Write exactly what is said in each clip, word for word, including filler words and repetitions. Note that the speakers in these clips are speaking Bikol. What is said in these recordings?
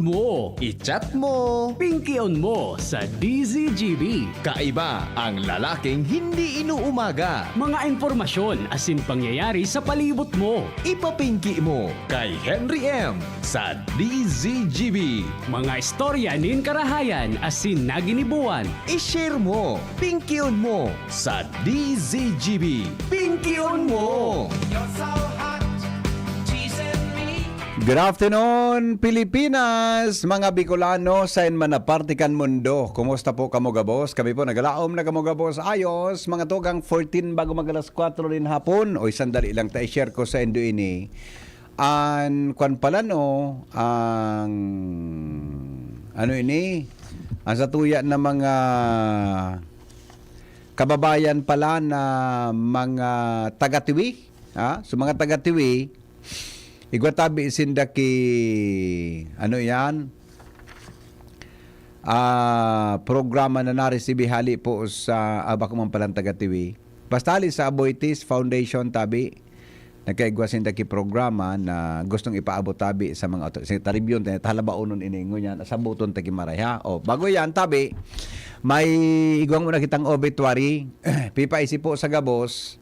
mo. I-chat mo. Pingkion mo sa D Z G B. Kaiba ang lalaking hindi inuumaga. Mga impormasyon asin pangyayari sa palibot mo. Ipapingki mo kay Henry M sa D Z G B. Mga istorya nin karahayan asin naginibuan. I-share mo, pingkion mo sa D Z G B. Pingkion mo! You're so hot, teasing me. Good afternoon, Pilipinas! Mga Bicolano, sain man na parte kan mundo. Kumusta po kamo gabos? Kami po nagalaom na kamo gabos. Ayos, mga tugang, fourteen bago mag alas kwatro nin hapon. Oy, sandali lang ta, i-share ko saindo ini. An kwan pala, no, ang ano ini, ang satuya na mga kababayan pala na mga taga-Tiwi, ha? So, mga taga-Tiwi, igwa tabi sinda ki, ano yan? Ah, programa na naresibi hali po sa, ah, bako man palang taga-Tiwi. Basta hali sa Aboitiz Foundation tabi, nagkaigwa sinda ki programa na gustong ipaabot tabi sa mga auto-, sa taribyon, ta-, talabaonon ini, ngunyan, sabuton ta ki maray, ha? O, bago yan, tabi, may igwa muna kitang obituary. Pipaisi po sa gabos,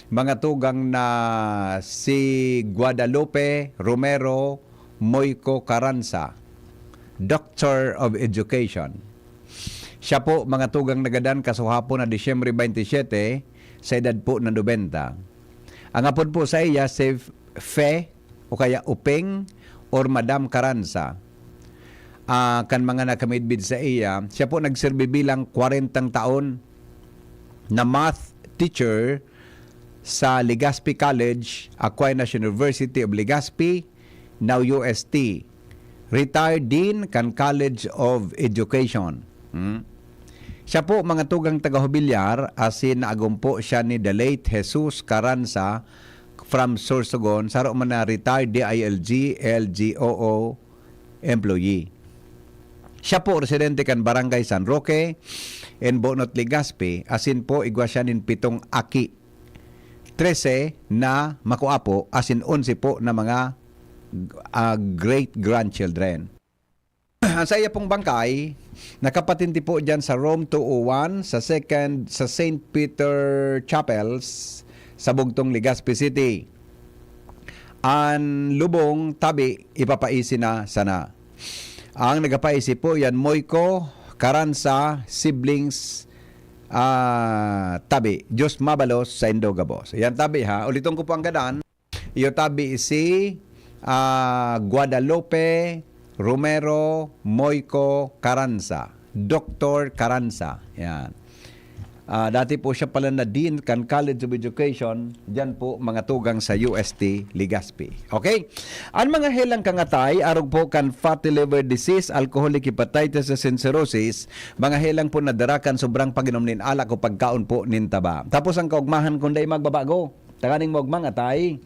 mga tugang, na si Guadalupe Romero Moico Caranza, Doctor of Education. Siya po, mga tugang, nagadan kasuhapon na Disyembre twenty-seven, sa edad po na nobenta. Ang apod po sa iya, si Fe, o kaya Upeng, or Madam Caranza. Ah, kan mga nakamidbid sa iya, siya po nagserbi bilang kwarentang taon na math teacher sa Legazpi College, Aquinas University of Legazpi, now U S T. Retired Dean kan College of Education. Hmm? Siya po, mga tugang, taga Jobillar, asin naagumpo siya ni the late Jesus Caranza from Sorsogon, saro man na retired D I L G, L G O O employee. Siya po, residente kan Barangay San Roque, in Bonot, Legazpi, asin po, igwa siya nin pitong aki. Trese na makua po, asin onse po na mga, ah, great-grandchildren. Ang saiya pong bangkay, nakapatindi po diyan sa Room two oh one, sa second, sa Saint Peter Chapels, sa Bugtong, Legazpi City. An lubong tabi, ipapaisi na sana. Ang nagapaisi po, yan, Moico Caranza, siblings, ah, tabi. Diyos mabalos saindo gabos. Yan, tabi, ha. Uliton ko po ang gadan. Iyo tabi si, ah, Guadalupe Romero Moico Caranza. Doktor Caranza. Yan. Ah, dati po siya pala na Dean kan College of Education, diyan po, mga tugang, sa U S T Legazpi. Okay? An mga helang kangatay, arog po kan fatty liver disease, alcoholic hepatitis, asin cirrhosis, mga helang po na dara kan sobrang pag-inom nin alak o pagkaon po nin taba. Tapos ang kaugmahan kung dai magbabago, tanganing maugmang atay.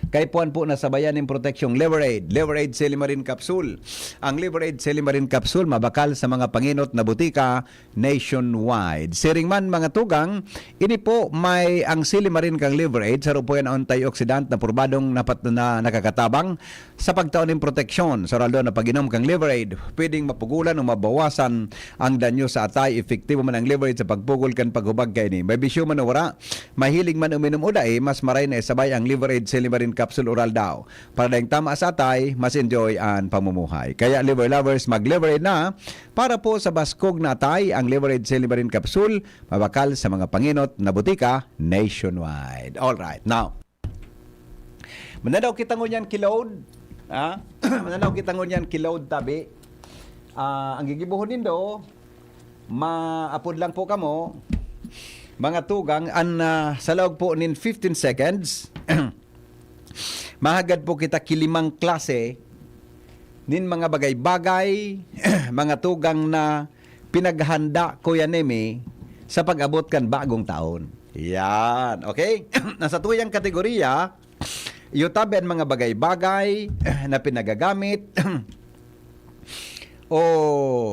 Kaipuhan po na sabayan nin proteksyong Liver Aid, Liver Aid Silimarin Capsule. Ang Liver Aid Silimarin Capsule mabakal sa mga pangenot na butika nationwide. Siring man, mga tugang, ini po may ang Silimarin kang Liver Aid, saro po yan antioxidant na purbadong napat-, na nakakatabang sa pagtao nin proteksyon. Sa oral daw na pag-inom kang Liver Aid, pwedeng mapugulan o mabawasan ang danyo sa atay. Epektibo man ang Liver Aid sa pagpugol kan paghubag kaini. May bisyo man o wara, mahilig man uminom o dai, mas maray na isabay ang Liver Aid Silimarin Capsule Oral daw. Para daing tama sa atay, mas enjoy an pamumuhay. Kaya, Liver Lovers, mag-Liver Aid na. Para po sa baskog na atay, ang Liver Aid Silimarin Capsule, mabakal sa mga pangenot na butika nationwide. Alright, now, mananaw kita ngunyan ki Load. Ha? Mananaw kita ngunyan ki Load tabi. Ah, ang gigibohon nindo, maapod lang po kamo, mga tugang, an, ah, sa laog po nin fifteen seconds, mahagad po kita ki limang klase nin mga bagay-bagay, mga tugang na pinaghanda, Kuya Nemi, sa pag-abot kan bagong taon. Yan, okay? Nasa tuyang kategoriya, iyo tabi an mga bagay-bagay na pinagagamit o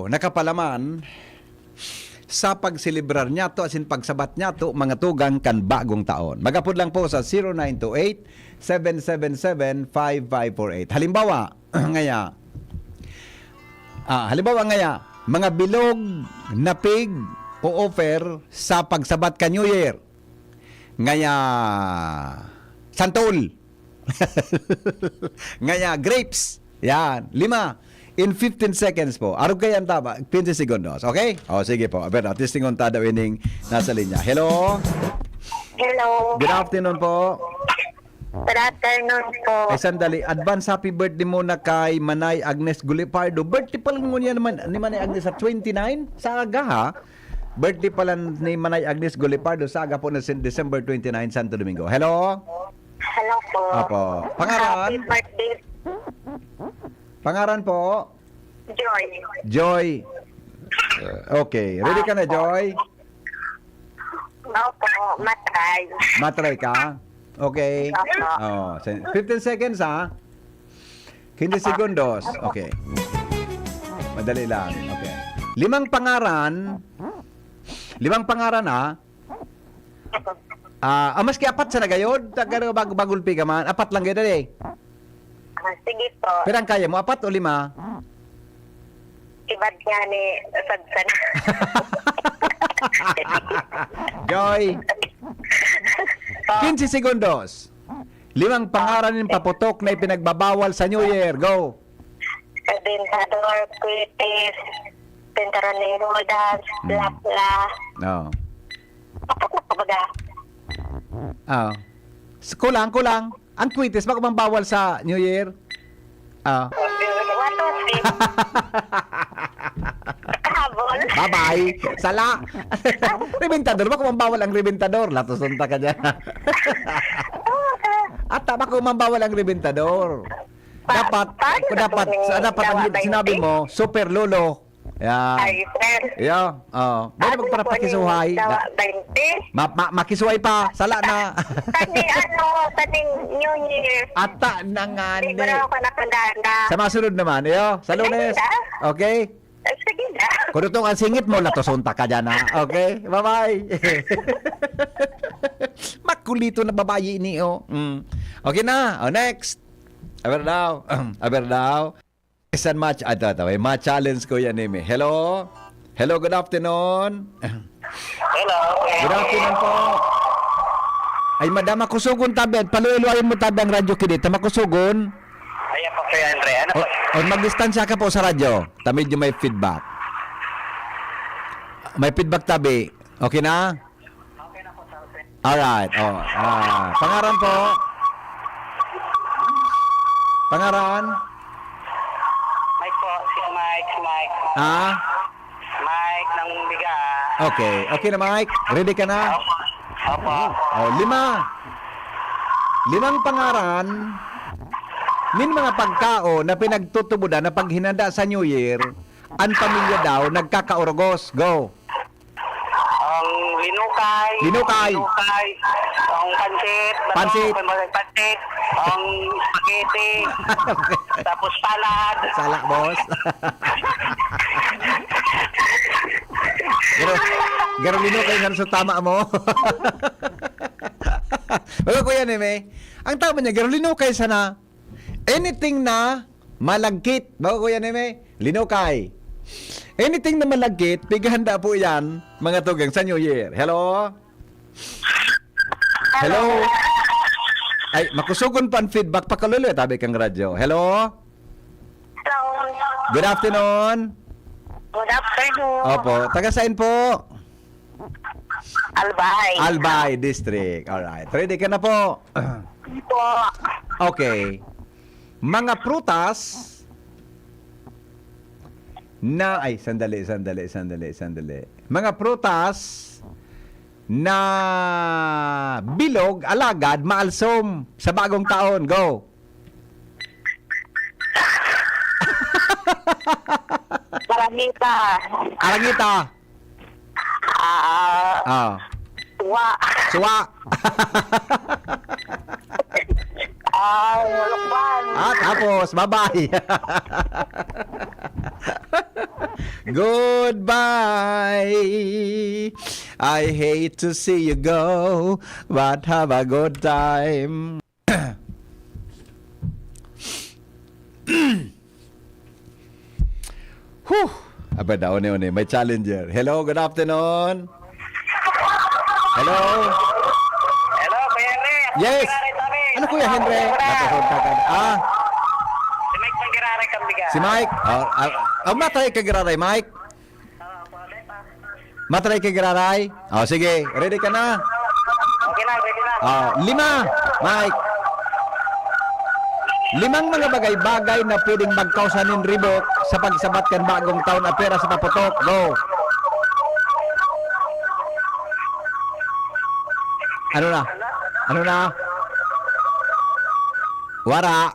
nakapalaman sa pagselebrar niyato asin pagsabat niyato, mga tugang, kan bagong taon. Mag-apod lang po sa zero nine two eight, seven seven seven, five five four eight. Halimbawa, ngaya, Ah, halimbawa ngaya, mga bilog na pig o offer sa pagsabat ka New Year. Ngaya, santol. Ngaya, grapes. Yan, lima. In fifteen seconds po. Arog kayo ang tama. Quince segundos. Okay? O, sige po. Pero testingon ta daw ining nasa linya. Hello? Hello. Good afternoon po. Good afternoon po. Ay, sandali. Advance happy birthday muna kay Manay Agnes Gulipardo. Birthday pala ngunyan naman ni Manay Agnes sa twenty-nine? Sa aga, ha? Birthday pala ni Manay Agnes Gulipardo sa aga po na sin- December twenty-nine, Santo Domingo. Hello? Hello po. Apo. Pangaran? Happy birthday, Pangaran po? Joy. Joy. Uh, okay. Ready ka na, Joy? Opo, matry. Matry ka? Okay. Opo. Oh, se- fifteen seconds, ha? Quince segundos. Okay. Madali lang. Okay. Limang pangaran. Limang pangaran, ha? Ah, ah, maski apat sa nagayod, tagaro bag bagulpi ka man. Apat lang gayod, dali. Ah, sige po. Pero ang kaya mo, apat o lima? Ibad nga ni Sadsan. Joy, quince segundos. Limang pangaran nin paputok na ipinagbabawal sa New Year. Go. Kadentador, Kuitis, Pentaron ni Rodas, Mm. Lapla. Oh. Paputok ka baga? Oh. S- Kulang, kulang. Ang kwitis, bako mang bawal sa New Year? Ah. Watos eh. Kahabol. Bye-bye. Sala. Rebentador. Bako mang bawal ang rebentador. Latoson ta ka dyan. At tama ko mang bawal ang rebentador. Dapat, paano na dapat, po ni sa, dapat ang Dawa sinabi twenty? Mo, super lolo. Yan. Ay, sir. Yeah. Oh. Pwede Ano po magpapakisuhay. ni Dawa Da- twenty? Ma, ma, makisuhay pa. Sala na. Sa ni ano, sa ning New Year. Ata na nga Hindi ni. ko na ako nakagana. Sa masunod naman, iyo. Sa Lunes. Sige na. Okay? Eh, sige na. Kung ito ang singit mo, latoson ta ka dyan, ha? Okay? Bye-bye. Makulito na babayi ni, oh. Mm. Okay na. Oh, next. Aber daw. Aber daw. Isan match. Ato, ato. May match challenge ko yan, eh. Hello? Hello, good afternoon. Hello. Good afternoon po. Ay, madam, makusugon tabi. Paluwayon mo tabi ang radyo kinita. Makusugon. Ayan po, Kuya Andre. Ano O, po? o magdistansya ka po sa radyo. Ta medyo may feedback. May feedback tabi. Okay na? Alright. Oh, ah, pangaran po? Pangaran? Mike po. Si Mike, si Mike. Ah? Mike ng Biga. Okay. Okay na, Mike? Ready ka na? Opo. Opo. Oh, lima. Limang pangaran nin mga pagkaon na pinagtutubodan na paghinanda sa New Year, ang pamilya daw nagkakaurogos. Go. Ang linukay. Linukay. Linukay. Ang pansit. Bato, Pansit. Ang pansit. Ang spaghetti. Tapos salad. Sala, boss. Pero, pero linukay nga sa tama mo. Baga, Kuya Neme, ang tama niya, pero linukay sana. Anything na malagkit. Baga, Kuya Neme, linukay. Anything na malagkit, pighanda po yan, mga tugang, sa New Year. Hello? Hello? Ay, makusugon pa ang feedback. Pakaluluya, tabi kang radyo. Hello? Hello. Good afternoon. Good afternoon. Opo. Taga saan po? Albay. Albay District. Alright. Ready ka na po? Po. Okay. Mga prutas na, ay, sandali, sandali, sandali, sandali. Mga prutas na bilog, alagad, maalsom sa bagong taon. Go! Paramita. Arangita. Ah, Ah. wa. Suwa. Ah, lukban. Ah, tapos, bye-bye. Goodbye. I hate to see you go, but have a good time. Huh! Aba daw, one, one. May challenger. Hello, good afternoon. Hello? Hello, Kuya Henry. Yes. Kuya Henry. Ano, Kuya Henry? Kuya Henry. Nakasunta ka. Ah? Si Mike Manggiraray, Kambiga. Si Mike? Oh, ah, oh, matay ka, Giraray, Mike? Matay ka, Giraray? Oh, sige. Ready ka na? Okay na, ready na. Oh, lima, Mike. Limang mga bagay-bagay na pwedeng magkausa nin ribok sa pagsabat kan bagong taon, apera sa paputok. Go. Ano na? Ano na? Wara.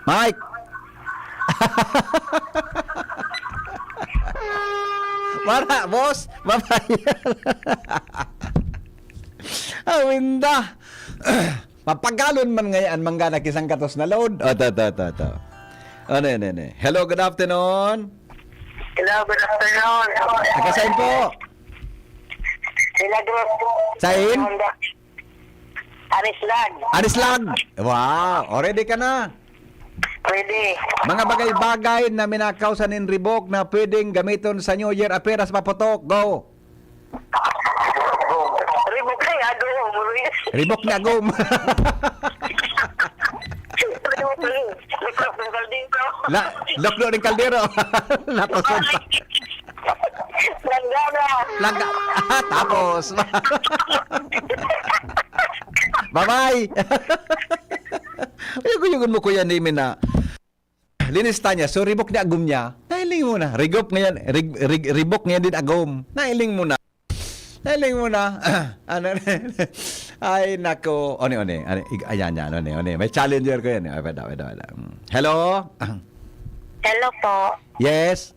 Mike! Wala, boss! Mabay! Awinda! Papagalon man ngayon, manggana kisang katos na load. O, to, to, to, to. Ano, ano, ano? Hello, good afternoon. Hello, good afternoon. Taga saan po? Milagros po. Saan? Honda. Aris lang. Aris lang. Wow, o, ready ka na? Ready. Mga bagay-bagay na minakausan nin ribok na pwedeng gamiton sa New Year, apera sa paputok. Go. Ribok ay agom, Luis. Ribok na agom. Ribok, Luis. Ribok ng kaldero. La, loklo ng kaldero. Lapasan pa. Langgana. Langga-, ah, tapos. Bye-bye. Ayun, yun mo, Kuya Nimi, na linista niya. So, ribok ni agom niya. Nailing mo na. Rigop ngayon. Rig-, rig-, ribok ngayon din agom. Nailing mo na. Nailing mo na. Ano? Ay, nako. One, one. Ano, ig-, ayan, yan. One, one. May challenger ko yan. Ay, wala, wala, wala. Mm. Hello? Hello po. Yes?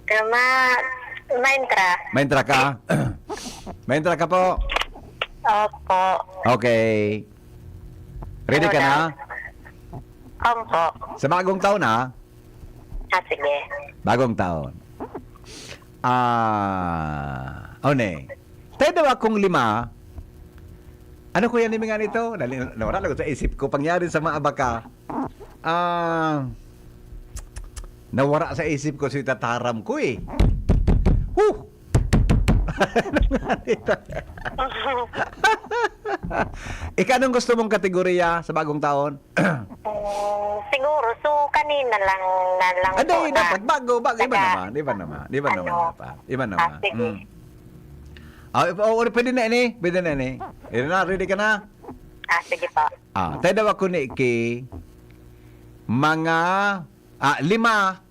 Tama, Mindra. Mindra ka? Mindra ka po? Opo. Okay. Ready ka na? Opo. Sa bagong taon, ha? Ah, sige. Bagong taon. Ah, one. Tayo daw akong lima. Ano, Kuya Nimi, nga nito? Dali, nawala lang sa isip ko. Pangyari sa mga abaka. Ah, nawara sa isip ko si tataram ko eh. Huh! Ika, anong gusto mong kategorya sa bagong taon? Mm, siguro, so, kanina lang, na lang Ano, po eh, na dapat bago, bago, iba taga, naman, iba naman, iba naman ano, dapat, iba ah, naman. Sige. Mm. Ah, oh, pwede na ini, pwede na ini. Ready na, ready ka na? Ah, sige po. Ah, tayo daw ako ni Iki, mga, ah, lima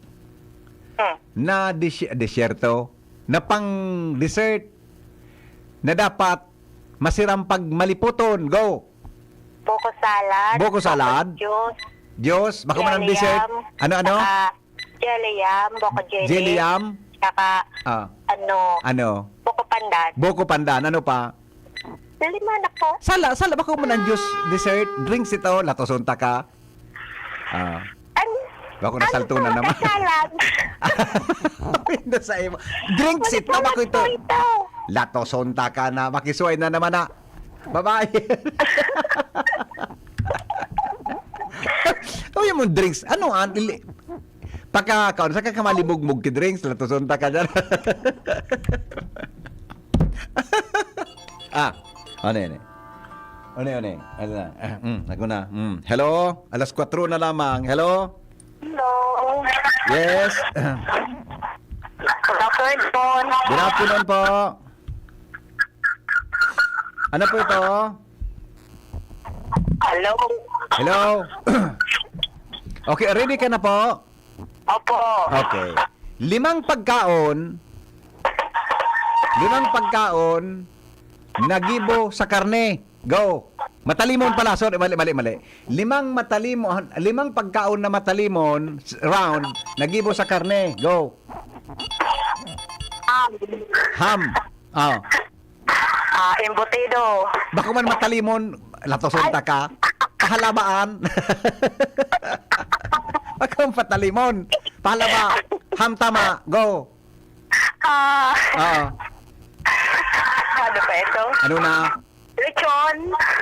Hmm. na desy-, disyerto na pang dessert na dapat masiram pag malipoton. Go! Buko salad, Buko salad. Buko juice, Diyos, baka man ang jelly dessert. Yam, Ano, ano? Saka jelly yam, buko jelly. Jelly yam? Saka, Ah. ano, Ano? Buko pandan. Buko pandan. Ano pa? Lima na po. Sala, sala, baka man ang juice, dessert, drinks ito, latoson ta ka. Ah. An-, Bako na ano salto po na ang naman. Kasalan? Pinda sa imo. Drinks Ano ito, po bako ito. Ito? Latoson ta ka na. Makisuway na naman na. Bye-bye. Uy, mo drinks. Ano, an-, ili-, pagka, kaon, sa ka kamalibog-mog ki drinks, latoson ta ka dyan. Ah, ano yan eh? Ano yan eh? Ano na? Ah, mm, ako na. Mm. Hello? Alas kwatro na lamang. Hello? Hello. Yes. Good afternoon po. Good afternoon po. Ano po ito? Hello. Hello. Okay, ready ka na po? Opo. Okay. Limang pagkaon, limang pagkaon na gibo sa karne. Go. Matalimon pala. Sorry, mali, mali, mali. Limang matalimon, limang pagkaon na matalimon, s-, round, na gibo sa karne. Go. Um, Ham. Oh. Ah, embutido. Bako man matalimon, latoson Ay. ta ka. Kahalabaan. Bako man patalimon. Pahalaba. Ham tama. Go. Ah. Oo. Ano pa ito? Ano na? Lechon.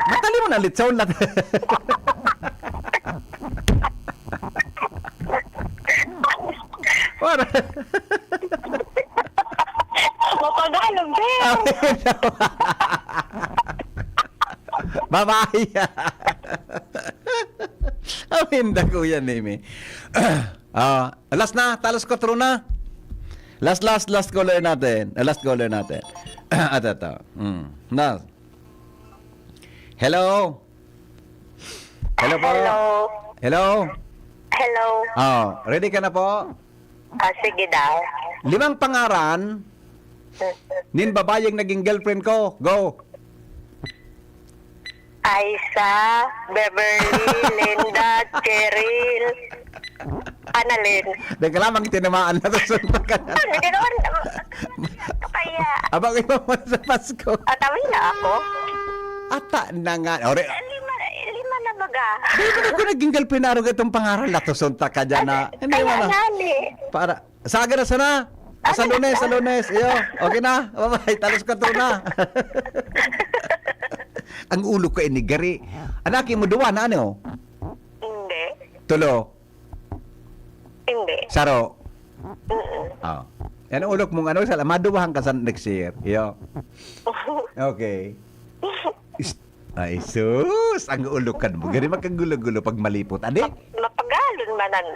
Matalimon na lechon. Lat- Para. Mapagalog, sir. Babae. Amin da, Kuya Neme. Ah, last na, talos kwatro na. Last, last, last caller natin. Ah, last caller natin. Ato, ato. Mm. Na. Hello? Hello po? Hello. Hello? Hello. Oh, ready ka na po? Ah, sige daw. Limang pangaran nin babayeng naging girlfriend ko. Go. Aisa, Beverly, Linda, Cheryl, Annalyn. Teka lamang, tinamaan na to. Suntok ka na. Ano, ganoon? Ano kaya? Abang iba mo sa Pasko. Atawi na ako. Ata na nga. Ore, Eh, lima, lima na baga. di ba ako naging girlfriend na itong pangaran na to? Suntok ka dyan na. Hindi Kaya mo na. Nga ni. Para, sa aga na sana. Ah, sa Lunes, sa Lunes. Iyo, okay na. Bye-bye. Talos ka to na. Ang ulo ko inigari. Anaki mo, duwa na ano? Hindi. Tulo. Hindi. Saro. Mm-mm. Oh. Yan ang ulok mong ano, sala, maduwahan ka sa next year. Iyo. Okay. Is- Ay, sus! Ang ulokan mo. Gari makagulo-gulo pag malipot. Adi? Mapagalon man ang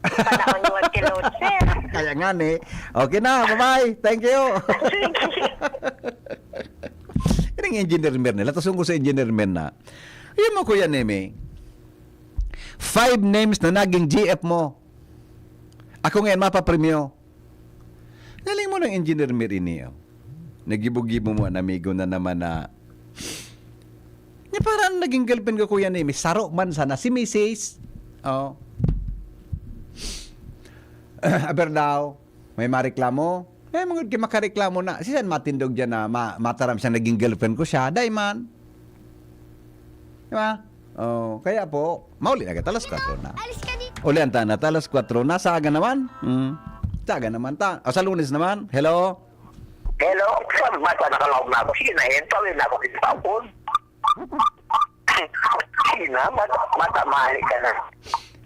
panahon mo at kilod, sir. Kaya nga ni. Okay na, bye-bye. Thank you. Sige. Yan ang engineer Mer nila. Tapos ko sa engineer Mer na. Yun mo, Kuya Neme. Five names na naging G F mo. Ako ngayon, mapapremyo. Galing mo ng engineer Mer ini, oh. Nagibo-gibo mo, an amigo na naman na. Niya parang naging girlfriend ko, Kuya Neme. Saro man sana si misis. Oh. Aber daw, may mareklamo? Eh, mangod kay makareklamo na. Sisan matindog dyan na ma mataram siya naging girlfriend ko siya. Dai man. Di ba? Oh, kaya po, mauli na kita alas kwatro na. Alis ka dito. Ulian ta na ta alas kwatro na. Sa aga naman. Mm. Sa aga naman ta. O, sa Lunes naman. Hello? Hello, sir. Mata nakalaog na ako. Sige na, yun. Tawin na ako sa tapon. Sige na, mata, mata mali ka na.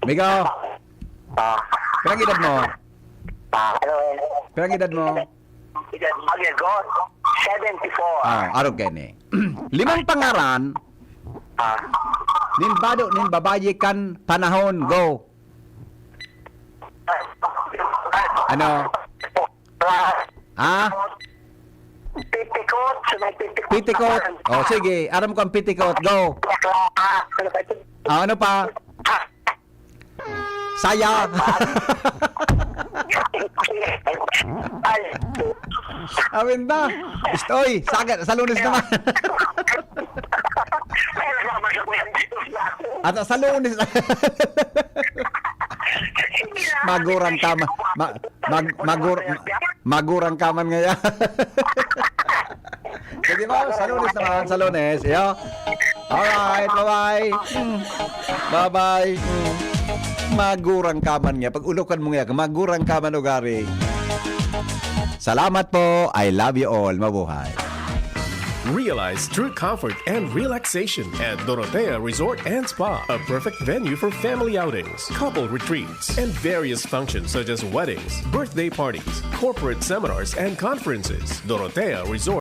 Migo, Ah, pirang edad mo? ah, ano eh? Pirang edad mo? Ang yagot, seventy-four. Ah, arog kayo ni. Limang pangaran Ah, nin bado nin babayi kan panahon. Go. Ano? Ah? Pitikot, sa may pitikot. Pitikot. O, sige. Aram ko ang pitikot. Go. Ah, ano pa? Saya. Awin ba? Istoy, sagat sa Lunes naman. At sa Lunes. Magurang ka man. Ma, mag, magur, ma, magurang ka man ngayon. Sige mo, sa Lunes naman, sa Lunes. Iyo. Alright, bye-bye. Mm. Bye-bye. Mm. Magurang ka man nga. Pag ulokan mo nga, magurang ka man ugari. Salamat po. I love you all. Mabuhay. Realize true comfort and relaxation at Dorotea Resort and Spa, a perfect venue for family outings, couple retreats, and various functions such as weddings, birthday parties, corporate seminars, and conferences. Dorotea Resort